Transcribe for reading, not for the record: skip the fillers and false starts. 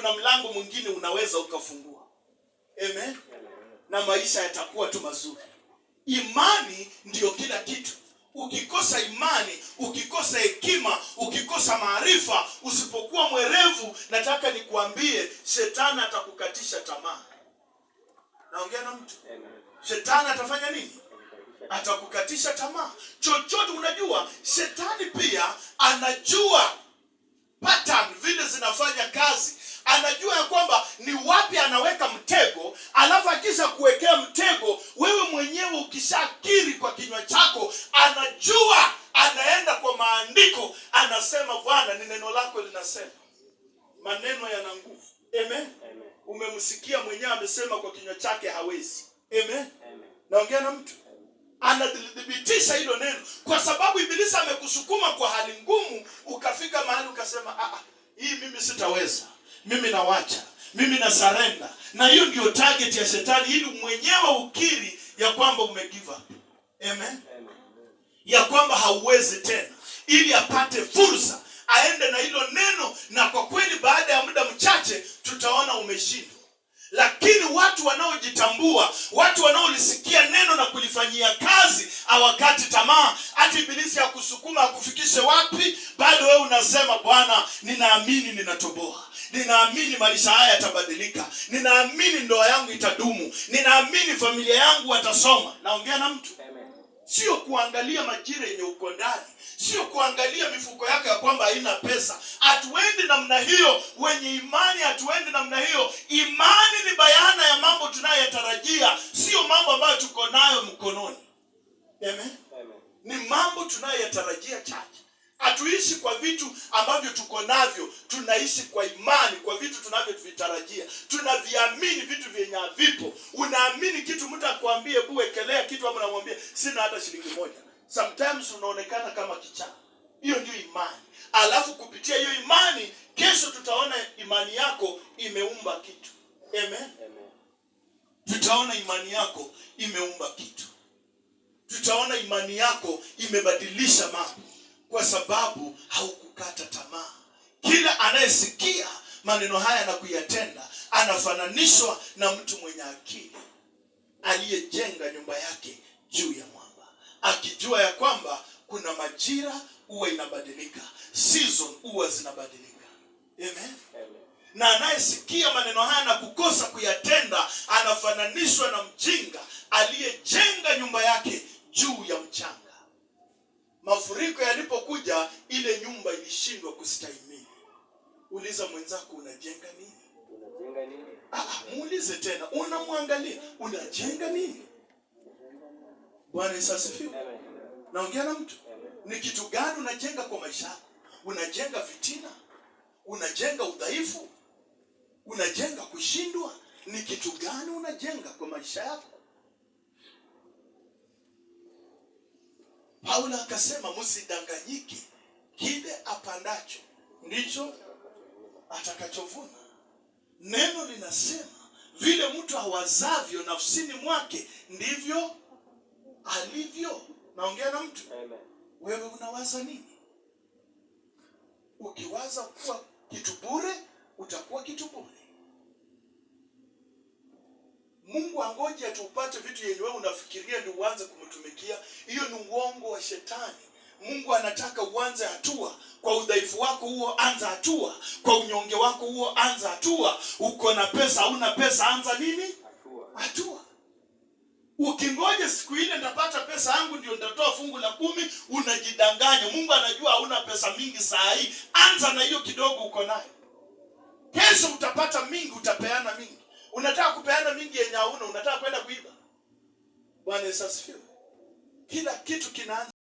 Kuna mlango mwingine unaweza ukafungua. Amen. Na maisha yatakuwa tu mazuri. Imani ndiyo kila kitu. Ukikosa imani, ukikosa hekima, ukikosa maarifa, usipokuwa mwerevu, nataka nikuambie, shetani atakukatisha tamaa. Naongea na mtu? Shetani atafanya nini? Atakukatisha tamaa. Chochote unajua, shetani pia anajua pattern vile zinafanya kazi. Anajua ya kwamba ni wapi anaweka mtego, alafu akisha kuwekea mtego, wewe mwenyewe ukishakiri kwa kinywa chako, anajua, anaenda kwa maandiko, anasema, "Bwana, ni neno lako linasema." Maneno yana nguvu. Amen. Umemsikia mwenyewe amesema kwa kinywa chake hawezi. Amen. Naongea na mtu? Anathibitisha hilo neno, kwa sababu ibilisi amekusukuma kwa hali ngumu, ukafika mahali ukasema, "Ah, ah, hii mimi sitaweza, mimi nawacha, mimi na surrender." Na hiyo ndio target ya shetani, ili mwenyewe ukiri ya kwamba ume give up. Amen, ya kwamba hauwezi tena, ili apate fursa aende na hilo neno, na kwa kweli baada ya muda mchache tutaona umeshindwa. Lakini watu wanaojitambua, watu wanaolisikia neno na kulifanyia kazi, hawakati tamaa. Hata ibilisi akusukuma akufikishe wapi, bado wewe unasema, "Bwana, ninaamini ninatoboa, ninaamini maisha haya yatabadilika, ninaamini ndoa yangu itadumu, ninaamini familia yangu watasoma." Naongea na mtu? Sio kuangalia majira yenye uko ndani, sio kuangalia mifuko yako ya kwamba haina pesa. Hatuendi namna hiyo, wenye imani hatuendi namna hiyo. Imani ni bayana ya mambo tunayoyatarajia, sio mambo ambayo tuko nayo mkononi. Amen. Ni mambo tunayoyatarajia chache. Hatuishi kwa vitu ambavyo tuko navyo, tunaishi kwa imani, kwa vitu tunavyovitarajia. Tunaviamini vitu vyenye havipo. Unaamini kitu, mtu akwambie hebu wekelea kitu, ama unamwambia sina hata shilingi moja. Sometimes unaonekana kama kichaa. Hiyo ndio imani. Alafu kupitia hiyo imani, kesho tutaona imani yako imeumba kitu. Amen. Tutaona imani yako imeumba kitu. Tutaona imani yako imebadilisha mambo, kwa sababu haukukata tamaa. Kila anayesikia maneno haya na kuyatenda anafananishwa na mtu mwenye akili aliyejenga nyumba yake juu ya mwamba, akijua ya kwamba kuna majira huwa inabadilika, season huwa zinabadilika. Amen. Na anayesikia maneno haya na kukosa kuyatenda anafananishwa na mjinga aliyejenga nyumba yake juu ya mchanga. Mafuriko yalipokuja, ile nyumba ilishindwa kustahimili. Uliza mwenzako, "Unajenga nini?" Unajenga nini? Ah, muulize tena, unamwangalia, "Unajenga nini?" Bwana Yesu asifiwe. Amen. Naongea na mtu? Amen. Ni kitu gani unajenga kwa maisha yako? Unajenga fitina? Unajenga udhaifu? Unajenga kushindwa? Ni kitu gani unajenga kwa maisha yako? Paulo akasema, "Msidanganyike, kile apandacho ndicho atakachovuna." Neno linasema vile mtu awazavyo nafsini mwake ndivyo alivyo. Naongea na mtu? Amen. Wewe unawaza nini? Ukiwaza kuwa kitu bure, utakuwa kitu bure. Mungu angoje tupate vitu yenye wewe unafikiria ndio uanze kumtumikia. Hiyo ni uongo wa shetani. Mungu anataka uanze hatua kwa udhaifu wako huo, anza hatua kwa unyonge wako huo, anza hatua. Uko na pesa, hauna pesa, anza nini? Hatua. Hatua. Ukingoja siku ile nitapata pesa yangu ndio nitatoa fungu la 10, unajidanganya. Mungu anajua hauna pesa mingi saa hii. Anza na hiyo kidogo uko nayo. Kesho utapata mingi, utapeana mingi. Unataka kupeana mingi yenye hauna, unataka kwenda kuiba? Bwana Yesu asifiwe. Kila kitu kinaanza